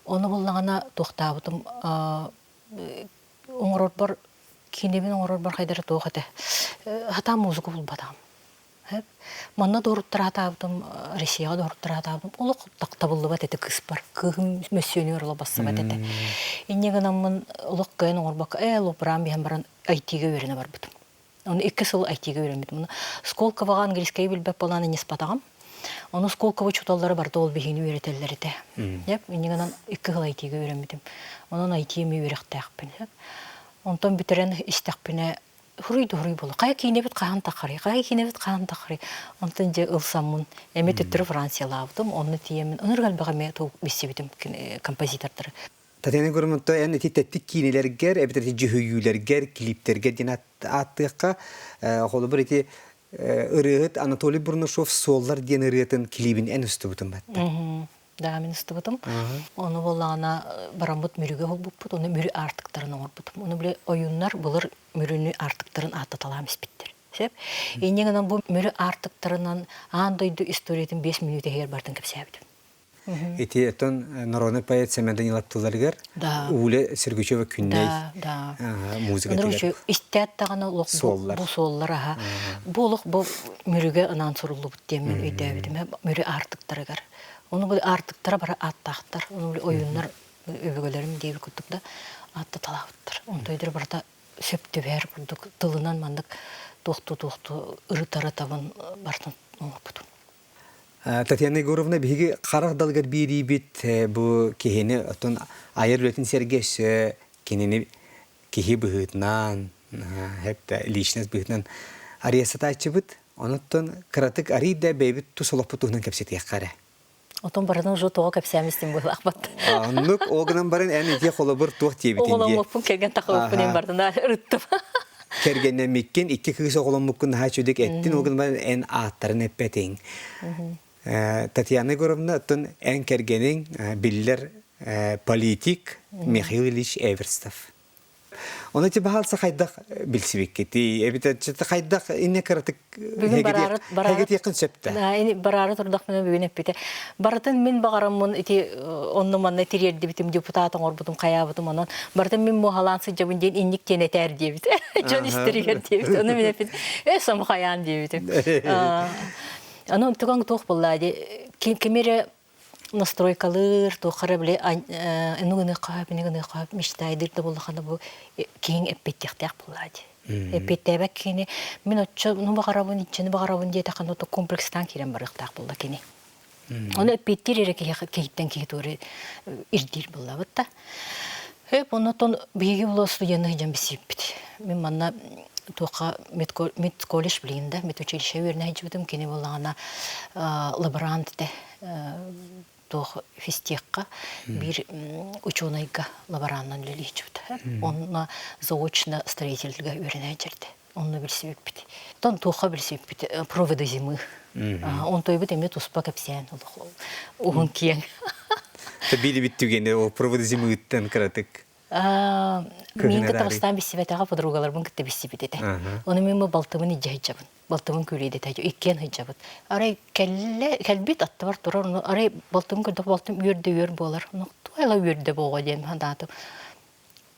Speaker 2: Ону буллаҕына туохтаабытым оҥорорбор киинэбин оҥорорбор хайдара туох этэ. Хатаан музыка булбатаҕым. Манна доруттараатаабытым, Россияҕа доруттараатаабытым олох табыллыбат этэ кыыспар. Кыыһым мөссүөнүгэр олох бассыбат этэ. Инньэ гынаммын олох кыайан оҥорбокко, ээ, лопураан биһэн баран IT-гэ үөрэнэ барбытым. Ону 2 сыл IT-гэ үөрэммитим. Ону Сколковоҕа английскайы билбэт буолан инниспатаҕым. Ону Сколково учууталлара барыта ол биһигини үөрэтэллэр этэ. Инньэ гынан 2 сыл IT-гэ үөрэммитим. Онон IT эмиэ үөрэхтээхпин. Онтон бүтэрэн истэхпинэ хуруй да хуруй буолла. Хайа киинэбит хаһан тахарый, хайа киинэбит хаһан тахарый. Онтон дьэ ылсаммын, эмиэ төттөрү Франциялаабытым, онно тиийэммин, ынырык элбэх эмиэ билсибитим композитордары.
Speaker 1: Татьяна Егоровна, эн ити тэттик киинэлэргэр, эбэтэр ити дьүһүйүүлэргэр, клиптэргэр диэн ааттыахха, холобур ити ырыаһыт Анатолий Бурнашов «Суоллар» диэн ырыатын клибин эн устубутун батта.
Speaker 2: Да, мин устубутум. Ону буоллаҕына бараммыт Мүрүгэ холбуппут, ону Мүрү аартыктарын оҥорбутум. Ону били ойууннар былыр Мүрүнү аартыктарын ааттаталаан испиттэр. Сөп. Инньэ гынан бу Мүрү аартыктарынан аан дойду историятын 5 мүнүүтэ иһигэр бартын кэпсээбитим.
Speaker 1: Ити оттон народный поэт Семен Данилов тылларыгар Уля Сергучева Күннэй музыкатыгар
Speaker 2: истээт даҕаны олох бу суоллар аха бу олох бу Мүрүгэ ынаан суруллубут диэн мин өйдөөбүтүм Мүрү аартыктарыгар ону бу аартыктара бары ааттаахтар ону ойууннар өбүгэлэрим диэбит курдук да ааттаталаабыттар онто өйдөр барыта сөп түбэһэр курдук тылынан маннык туохтуу туохтуу ырытара табын барытын оҥорбутум.
Speaker 1: Татьяна Егоровна, биһиги харах далыгар биэриибит бу киһини оттон айар үлэтин сэргэ өссө кинини киһи быһыытынан, хэп личность быһыытынан арыйа сатааччыбыт. Онуттан кыратык арый да бэйэбит тус олохпут туһунан кэпсэтиэххэ эрэ.
Speaker 2: Отон барытын уже тоҕо кэпсээмистим быһылаахпат.
Speaker 1: Оннук, ол гынан баран эн ити холобур туох диэбитин дии.
Speaker 2: Оҕоломмуппун кэргэн тахыбыппын эн бардына ырыттым.
Speaker 1: Кэргэннэммиккин, икки кыыс оҕоломмуккун наһаа үчүгдүк эттин, ол гынан баран эн ааттарын эппэтиҥ. Татьяна Егоровна, оттон эн кэргэниҥ биллэр политик Михаил Ильич Эверстов. Оны ти баһалса хайдах билсибиккитий? Эбитэ хайдах инне кыратык
Speaker 2: Бүгүн бараары бараары
Speaker 1: хэгэтиэххин сөптө.
Speaker 2: Бараары турдахпына бүгүн эппитэ. Барытын мин баҕараммын ити онно манна тириэрдибитим, депутат оҥорбутум, хайаабытым онон барытын мин муоһалаан сылдьабын диэн инник диэн этээр диэбит. Дьон истэригэр диэбит. Ону мин эппит, э самхайаан диэбитим. Аны онтугаҥ туох буолла ди ким эрэ настройкалыыр, туохха эрэ били ину гыныахха, ини гыныахха мечтайдыыр да буоллаххына бу киһиҥ эппиэттиэхтээх буоллаа дии. Эппиэттээбэт киһини мин оччо ну баҕарабын, иччини баҕарабын диэтэххинэ ото комплекстаан киирэн барыахтаах буолла кини. Ону эппиэттиир эрэ киһи киһиттэн киһи туора ирдиир буоллабыт да. Хөп оннотон биһиги була студенны сылдьан билсибиппит. Мин манна туохха медколледж билигин да медучилище үөрэнэ сылдьыбытым кини буоллаҕына лаборант этэ туох физтехха биир учуонайга лаборанынан үлэлии сылдьыбыта. Онно заочно строительга үөрэнэ сылдьар Онно билсибиппит. Тон туохха билсибиппит проводы зимы. Онтойбут эмиэ туспа кэпсээн уһун киэҥ.
Speaker 1: Билибит түгэни ол проводы зимыыттан кыратык.
Speaker 2: Мин кытта бастаан билсибэтэҕэ подругаларбын кытта билсибит этэ. Ону мин бу балтыбын илдьэ сылдьабын. Балтыбын күлүйдэтэ иккиэн сылдьабыт. Арай кэллэ кэлбит аттыбар турар, ону арай балтыбын көрдөх балтым үөрдэ үөр буолар. Ону туойла үөрдэ буоҕа диэн санаатым.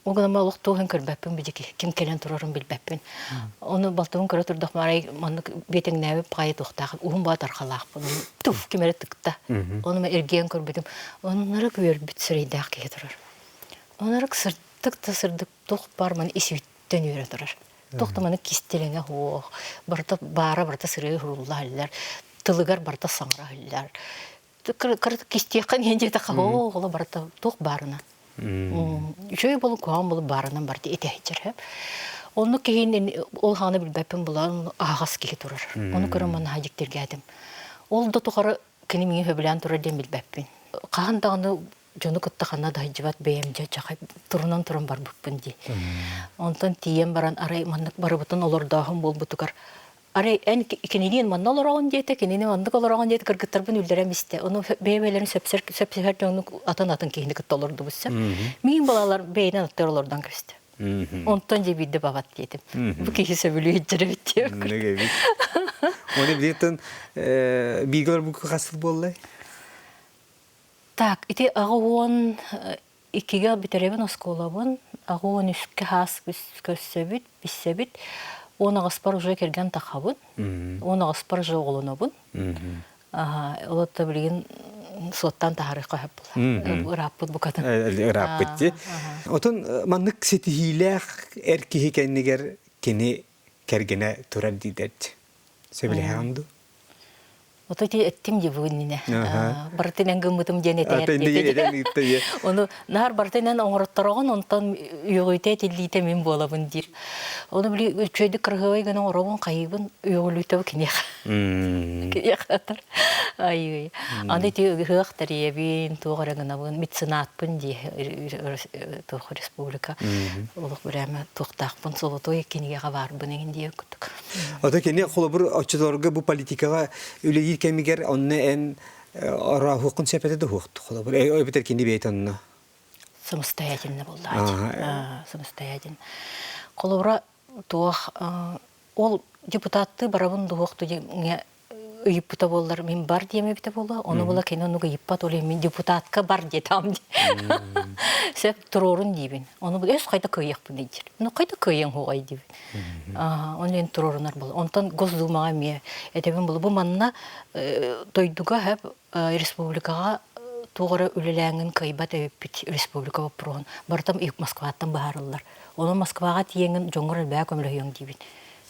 Speaker 2: Ол гынан олох туоһун көрбөппүн бидики ким кэлэн турарын билбэппин. Ону балтыбын көрө турдахпына арай маннык биэтэҥнээбит баҕайы туохтаах уһун баҕа тархалаахпын. Туф ким эрэ тыкта. Ону мен эргийэн көрбүтүм. Оннорок үөрбүт сирэйдээх киһи турар. Оннорок сырдык да сырдык туох баар маны ис үттэн үөрэ турар. Туох да маны кистэлэҥэ суох. Барыта баара барыта сырыы хурулла иһиллэр. Тылыгар барыта саҥара иһиллэр. Кистиэххэ иһин диэтэххэ, оо, оҕоло барыта туох баарынан. Үчүгэй болу куһаҕан болу баарынан барыта итэһиччэр. Оннук киһини ол хааны билбэппин булан аһаҕас киһи турар. Ону көрөн манна дьиктиргээтим. Ол да тухары кини миигин сөбүлээн турар диэн билбэппин. Хаһан даҕаны дьону кытта ханна да сылдьыбат бэйэм дьэ чахай турунан туран барбыппын дии. Онтон тиийэн баран арай маннык барыбытын олордооһун буолбутугар арай эн кинилиин манна олороҕун диэтэ, кинини маннык олороҕун диэтэ кыргыттарбын үллэрэн истэ. Ону бэйэ-бэйэлэрин сөпсөр сөпсөһөр дьону атын-атын киһини кытта олордубут сөп. Миин балалар бэйэнэн аттар олордон кэбистэ. Онтон дьэ биирдэ бабат диэтим. Бу киһи сөбүлүү иһдьэр эбит диэбит.
Speaker 1: Эбит. Оны билетин бииргэ олорбукка хас сыл буоллай?
Speaker 2: Так, ити 82-гэ бүтэрэбин оскуолабын, 83-кэ хаас көрсөбүт, билсэбит. 18-пар уже кэргэн тахабын, 18-пар уже оҕолонобун. Ол отто билигин суоттаан таһаарыахха сөп буолар. Ырааппыт букатын.
Speaker 1: Ырааппыт дии. Отон маннык ситиһиилээх эр киһи кэннигэр кини кэргэнэ турар диидэрчи. Сөбүлэһэҕин дуу?
Speaker 2: Ото ити эттим дии бу иннинэ. Барытынан гыммытым диэн этээр диэтэ. Ону наар барытынан оҥороттороҕун, онтон үөҕүүтэ этиллиитэ мин буолабын диир. Ону били үчүгэйдик кырыһыабай гына оҥоробун, хайыыбын, үөҕүлүүтэ киниэхэ. Киниэхэ атар. Ай Аны ити ыһыах тэрийэбин, туох эрэ гынабын, меценатпын дии туох республика олох бирээмэ туохтаахпын золотой кинигэҕэ баарбын эҥин диэн курдук.
Speaker 1: Ото кини холобур оччолорго бу политикаҕа үлэлиир кэмигэр онно эн орооһуоххун сөп этэ да уһуохту холобур эбэтэр кини бэйэтэ онно
Speaker 2: самостоятельно буоллаҕа самостоятельно холобура туох ол депутаттыы барабын дуһуохту диэҥҥэ ыйыппыта буоллар мин бар диэм эбитэ буолуо ону була кини оннук ыйыппат ол мин депутатка бар диэтам дии сөп туруорун диибин ону өс хайда кыайыахпын диир ну хайда кыайыаҥ хуҕай диибин Оны мен туруорунар була. Онтон Госдумаҕа эмиэ этэбин була. Бу манна дойдуга хэп республикаҕа туох эрэ үлэлээҥҥин кыайбат эбиппит республика боппуруоһун барытым Москваттан быһаарыллар. Онон Москваҕа тиийэҥҥин дьоҥҥор элбэҕи көмөлөһүөҥ диибин.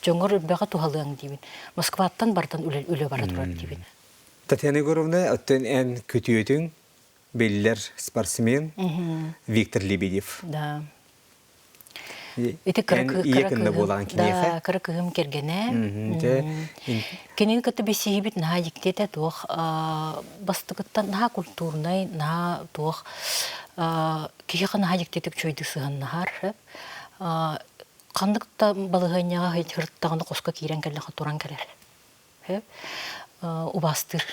Speaker 2: Дьоҥҥор элбэҕи туһалыаҥ диибин. Москваттан барытын үлэ, үлэ бара турар диибин.
Speaker 1: Татьяна Егоровна, оттон эн күтүөтүҥ биллэр спортсмен Виктор Лебедев.
Speaker 2: Да. Ити кыра
Speaker 1: Эн ийэ кынна буолаҕын киниэхэ.
Speaker 2: Да, кыра кыһым кэргэнэ. Кинини кытта билсиһиибит наһаа дьикти этэ туох бастакыттан наһаа культурнай, наһаа туох киһиэхэ наһаа дьиктитик үчүгэйдик сыһыаннаһар. Ханнык да балаһыанньаҕа сырыттаҕына хоско киирэн кэллэхэ туран кэлэр. Убаастыыр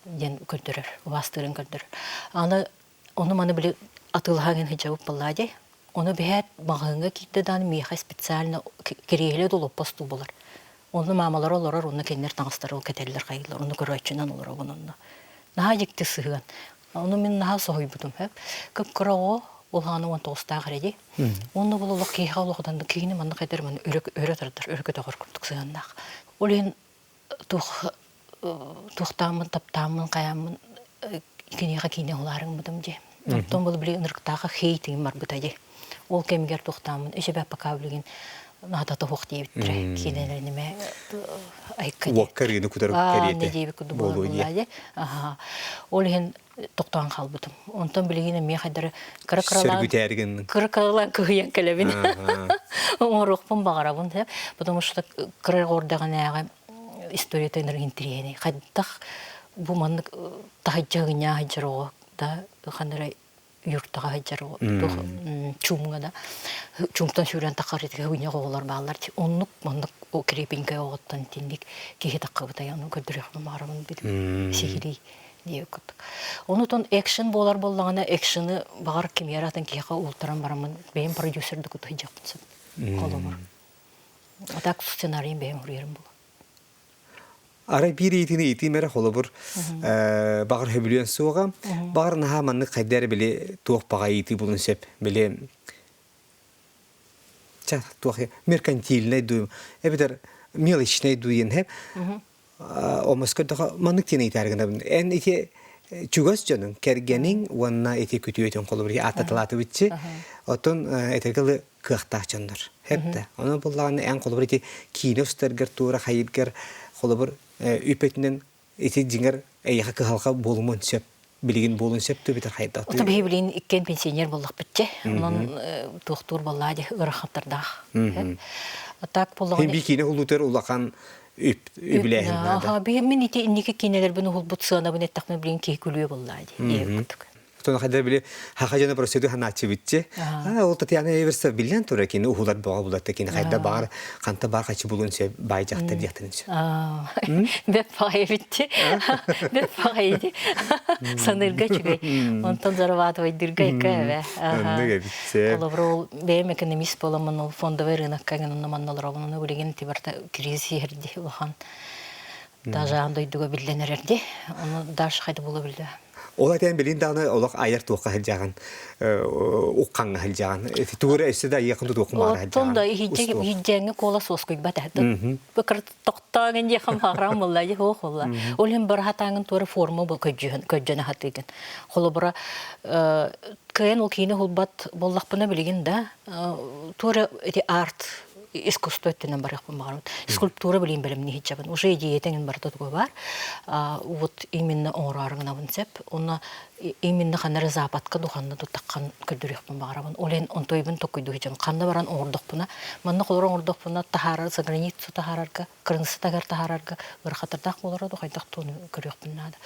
Speaker 2: диэн көрдөрөр, убаастыырын көрдөрөр. Аны ону-маны били атыылаһа сылдьабыт буоллаа дии. Ону биһээт маҕаһыыҥҥа киирдэ даҕаны миэхэ специально кириэһилэ да олоппос дуу буолар. Онно маамалара олорор, онно кинилэр таҥастары кэтэллэр хайыыллар, ону көрөөччүнэн олоробун онно. Наһаа дьикти сыһыан. Ону мин наһаа соһуйбутум. Кып-кыра оҕо, улаана 19-таах эрэ дии. Онно бұл олох киһиэхэ олоҕудан киһини маннык этэр маны өрө өрө тардар, өрө көтөҕөр курдук сыһыаннаах. Ол иһин туох туохтааммын, таптааммын, хайааммын киниэхэ киинэ улаарыҥмытым дии. Оттон бұл били ынырыктааха хейтиҥ барбыта дии. Ол кэмигэр туохтааммын эшебэ пока билигин наада тоһуох диэбиттэрэ. Киинэлэниме айыкка
Speaker 1: Уокка арыыны кутар кэриэтэ буолуо дии.
Speaker 2: Ол иһин тохтоон хаалбытым. Онтон билигин эмиэ хайдары кыра-кыралаан
Speaker 1: Сөргүтээригин
Speaker 2: кыра-кыралаан кыһыйан кэлэбин. Оҥоруохпун баҕарабын, потому что кыра оҕордаҕынааҕы историята интириэһинэй. Хайдах бу маннык таһыйдьа ыгынньаа сылдьар оҕо да ханна юртаҕа сылдьар туох чуумҥа да чуумтан сүүрэн таххар ыгынньах оҕолор бааллар оннук маннык крепенькэй оҕоттон итинник киһи таххыбыта ону көрдөрүөхпүн баҕарабын сиһилии диэбит курдук. Онутун экшен буолар буоллаҕына экшены баҕар кимиэрэ атын киһиэхэ уултаран бараммын бэйэм продюсердук сылдьыахпын сөп холобур. А так сценарийын бэйэм суруйарым буолуо.
Speaker 1: Арай биир иитини иитиим эрэ холобур баҕар сөбүлүөн суоҕа. Баҕар наһаа маннык хайда эрэ били туох баҕа иитии булун сөп. Били ча туох меркантильнай дуу эбэтэр мелочнай дуу диэн һэп омос көрдөхө маннык диэн ыйытаар гынабын. Эн ити чугас дьонуҥ, кэргэниҥ уонна ити күтүөтүҥ холобур ааттаталаатыбытчы. Оттон этэргэ дылы кыахтаах дьоннор. Хэп да. Онон буллаҕына эн холобур ити киинэ устаргар туора хайыргар холобур үп өтүнэн ити дьиҥэр эйиэхэ кыһалҕа буолумун сөп билигин буолун сөп түбүтэр хайдах
Speaker 2: Ото биһи билигин иккиэн пенсионер буоллахпыт дьэ. Онон туохтуур буоллаа дьэ ыарахаттардаах. Так буоллаҕына
Speaker 1: би киинэ улуутар улахан үп үбүлээһин наада.
Speaker 2: Би мин ити инники киинэлэрбин уһулбут сыанабын эттэхпинэ билигин киһи күлүө буоллаа дии курдук.
Speaker 1: Оттон хайда били хаха дьоно процедура ханааччыбытчы. А ол Татьяна Эверса биллэн турар кини уһулар боҕо булатта кини хайда баар ханта баар хачы булун сөп бай дьахтар диэхтэрин сөп.
Speaker 2: Бэп баҕайы битти. Бэп баҕайы ди. Саныырга үчүгэй. Онтон зарабатывайдырга икки эбэ.
Speaker 1: Оннук эбит.
Speaker 2: Холобур ол бэйэм экономист буоламмын ол фондовый рынокка гынан манналар ону билигин тибарта кризис иһэрди улахан. Даже аан дойдуга биллэн эрэрди. Ону дальше хайда була билде.
Speaker 1: Ол этэн билин даҕаны олох айар туохха сылдьаҕын, уххаҥҥа сылдьаҕын. Тугу эрэ өссө да айыахын тутуоххун баҕара
Speaker 2: Оттон да иһдьээҥҥи куолас уоскуйбат этэ. Быкыр тохтооҥын диэххин баҕарам буолла дии суох буолла. Ол иһин быраһатааҥын туора форма бу көдьүөн аһатыыгын. Холобура, кыайан ол киини уһулбат буоллахпына билигин да туора ити арт искусство өттүнэн барыахпын баҕарабын. Скульптура билигин бэлэмнии сылдьабын. Уже идеята эҥин барыта туга баар. Вот именно оҥороору гынабын сөп. Онно именно ханна эрэ западка духанна туттаххан көрдөрүөхпүн баҕарабын. Ол иһин онтойбун токкуйдуу сылдьабын. Ханна баран оҥордохпуна, манна холоро оҥордохпуна таһаарар, за границу таһаарарга, кырынсы тагар таһаарарга ыарахаттардаах буолара ду хайдах туону көрүөхпүн наада.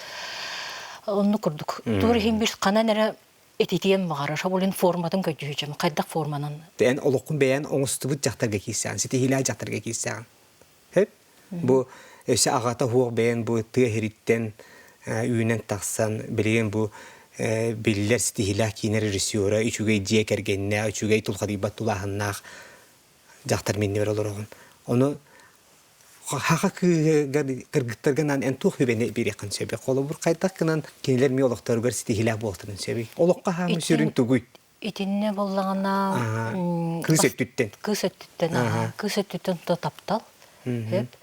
Speaker 2: Онну курдук. Туор иһин бир ханан эрэ Этитиэн баҕарар, ол форматын көрдүүчүм, хайдах форманан.
Speaker 1: Эн олоххун бэйэн оҥостубут дьахтарга киирсэҕин, ситиһиилээх дьахтарга киирсэҕин. Хөп? Бу өссө аҕата суох бэйэн бу тыа иһириттэн үүнэн тахсан, билигин бу биллэр ситиһиилээх киинэ режиссера, үчүгэй дьиэ кэргэннээх, үчүгэй тулхадыйбат тулааһыннаах дьахтар миннибэр олороҕун. Ону Хаха кыыһыгар кыргыттарга анаан эн туох сүбэни биэриэххин сөбүй? Холобур, хайдах гынан кинилэр эмиэ олохторугар ситиһиилээх буолтарын сөбүй? Олоххо хаамыы сүрүн тугуй?
Speaker 2: Итиннэ буоллаҕына
Speaker 1: Кыыс өттүттэн.
Speaker 2: Кыыс өттүттэн, кыыс өттүттэн то таптал. Сөп.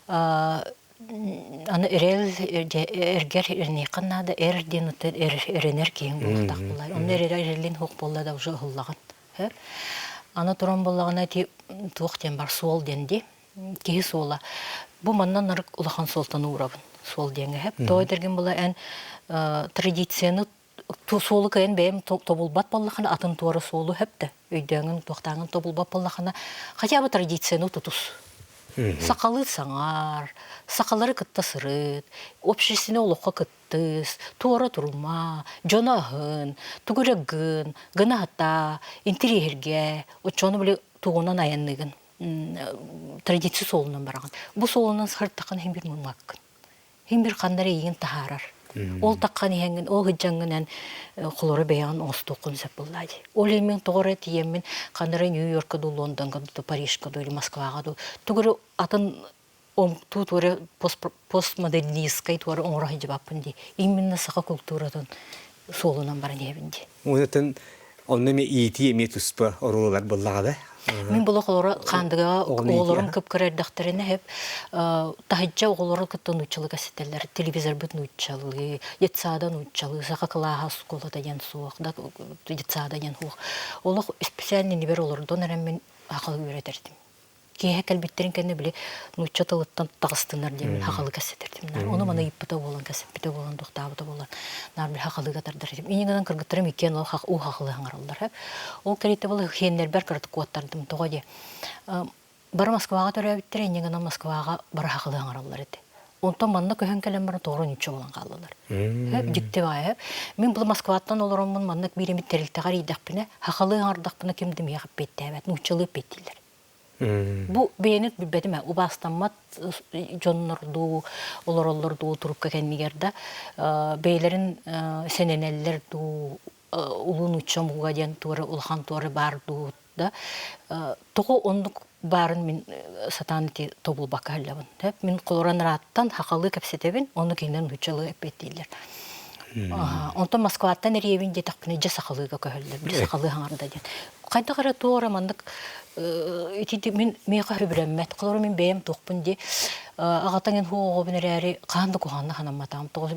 Speaker 2: Аны эрэл эргэр эрниэххин наада эр диэн эрэнэр киһиҥ буолуохтаах буоллар. Онно эрэлин суох буолла да уже ыһыллаҕын. Аны туран буоллаҕына ити туох диэн бар суол диэн дии. Киһи суола. Бу манна нарык улахан суолтаны уурабын. суол диэҥҥэ сөп. Тоҕо этэргин була эн традицияны суолу кыайан бэйэм тобулбат буоллахына атын туора суолу сөп да өйдөөҥүн туохтааҥын тобулбат буоллахына хотя бы традицияны тутус. Сахалыы саҥар, сахалары кытта сырыт, общественнай олоххо кыттыс, туора турума, дьону аһын, тугу эрэ гын, гына сатаа, интириэһиргээ, оччону били тугунан айанныгын традиция суолунан бараҕын. Бу суолунан сырыттаххына иһин бир муммаккын. Иһин бир ханна эрэ эйигин таһаарар. Ол таххан иһэҥҥин, ол сылдьаҥҥын эн холоро бэйэҕин оҥостуоххун сөп буоллаа дии. Ол иһин мин тоҕо эрэ тиийэммин ханна эрэ Нью-Йорка дуу, Лондоҥҥа дуу, Парижка дуу или Москваҕа дуу тугу эрэ атын омуктуу туора постмодернистскай туора оҥоро сылдьыбаппын дии. Именно саха култууратын суолунан баран иһэбин дии.
Speaker 1: Онтон онно эмиэ иитии эмиэ туспа оруоллар буоллаҕа да?
Speaker 2: Мин була холоро Хаандыгаҕа оҕолорум кып-кыра эрдэхтэринэ сөп таһырдьа оҕолору кытта нууччалыы кэпсэтэллэр. Телевизорбыт нууччалыы, детсада нууччалыы, саха кылааһа оскуолата диэн суох, да детсада диэн суох. Олох специально иннибэр олордон эрэн мин сахалыы үөрэтэрдим. Киэһэ кэлбиттэрин кэннэ били нуучча тылыттан таҕыстынар диэммин хахалы кэпсэтэрдим. Наар ону маны ыйыппыта буолан, кэпсэппитэ буолан, тохтообута буолан, наар били хахалыга тардар этим. Инньэ гынан кыргыттарым иккиэн ол уу хахалы хаҥараллар. Ол кэриэтэ был хиэннэрбэр кыратык куоттардым. Тоҕо диэ бары Москваҕа төрөөбүттэрэ, инньэ гынан Москваҕа бары хахалы хаҥараллар этэ. Онтон манна көһөн кэлэн баран тоҕо нуучча буолан хааллылар. Дьикти баайа. Мин бу Москваттан олороммун маннык биир эмит тэрилтэҕэ эрийдэхпинэ, хахалыы аҥардахпына ким да миэхэ эппиэттээбэт, нууччалыы эппиэттииллэр. Бу бэйэни билбэтим ээ, убаастаммат дьоннор дуу, олороллор дуу турукка кэннигэр да бэйэлэрин сэнэнэллэр дуу, улуу нуучча омуга диэн туора улахан туора баар дуу да тоҕо оннук баарын мин сатаан ити тобулбакка сылдьабын. Мин холорон ырааттан хахалыы кэпсэтэбин, ону кинилэр нууччалыы эппиэттииллэр. Онтон Москваттан эрийэбин диэтэхпинэ дьэ сахалыыга көһөллөр, били сахалыы хаҥарда диэн. Хайдах эрэ туох эрэ маннык ити мин миэхэ сөбүлэммэт. Холобура мин бэйэм туохпун дии аҕатаҥ эн оҕобун эрээри хаһан да куһаҕанна санамматаҕым. Тоҕо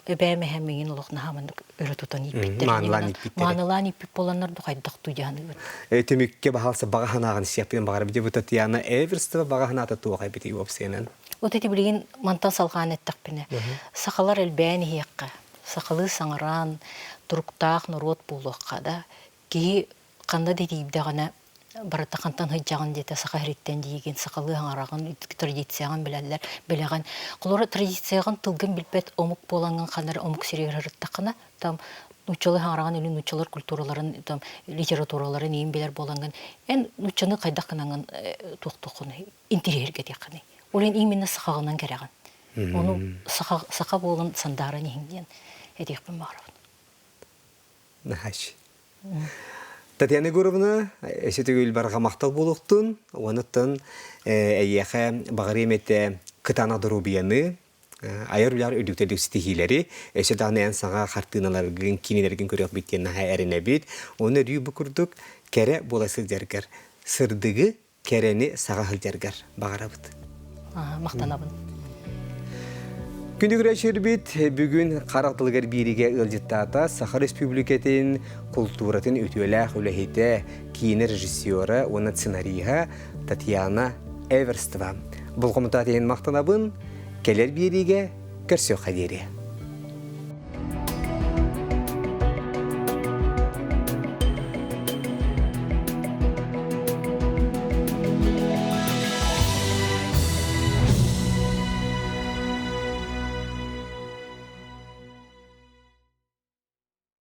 Speaker 2: эбээм эһэм миигин олох наһаа маннык өрө тутан ииппиттэр.
Speaker 1: Маанылаан ииппиттэр.
Speaker 2: Маанылаан ииппит буоланнар ду хайдах дуу дьаһаныыбын.
Speaker 1: Түмүккэ баһаалса баҕа санааҕын сиэппин баҕарабын дии бу Татьяна Эверстова баҕа санаата туох эбитий уопсайынан?
Speaker 2: Вот ити билигин мантан салҕаан эттэхпинэ, сахалар элбээн иһиэххэ, сахалыы саҥаран, туруктаах норуот буолуохха да, киһи ханна да тиийдэҕинэ барыта хантан сылдьаҕын диэтэ саха сириттэн диигин, сахалыы саҥараҕын, традицияҕын билэллэр, билэҕин. Холобура, традицияҕын тылгын билбэт омук буолаҥҥын ханна эрэ омук сиригэр сырыттаххына, там нууччалыы саҥараҕын или нууччалар культураларын, там литератураларын иин билэр буолаҥҥын, эн нууччаны хайдах гынаҥҥын туохтуоххунуй, интириэһиргэтиэххиний. Ол иһин именно сахаҕынан кэрэҕин. Ону саха, саха буолан сандааран иһиҥ диэн этиэхпин баҕарабын.
Speaker 1: Наһач. Татьяна Егоровна, эси төгүл барҕа махтал буолуохтун, уонуттан эйиэхэ баҕарыам этэ кытаанах доруобуйаны, айар үлэҕэр үрдүктэрдик ситиһиилэри, өссө даҕаны эн саҥа хартыыналаргын, киинэлэргин көрүөхпүт диэн наһаа эрэнэбит. Уонна өрүү бу курдук кэрэ буола сылдьаргар сырдыгы, кэрэни саҕа сылдьаргар баҕарабыт.
Speaker 2: Махтанабын.
Speaker 1: Күндү көрөөччүлэрбит, бүгүн харах тылыгар бииригэ ыалдьыттаата Саха Республикатын култууратын үтүөлээх үлэһитэ, киинэ режиссера уонна сценариһа Татьяна Эверстова. Болҕомтоот иһин махтанабын, кэлэр биэриигэ көрсүөххэ диэри.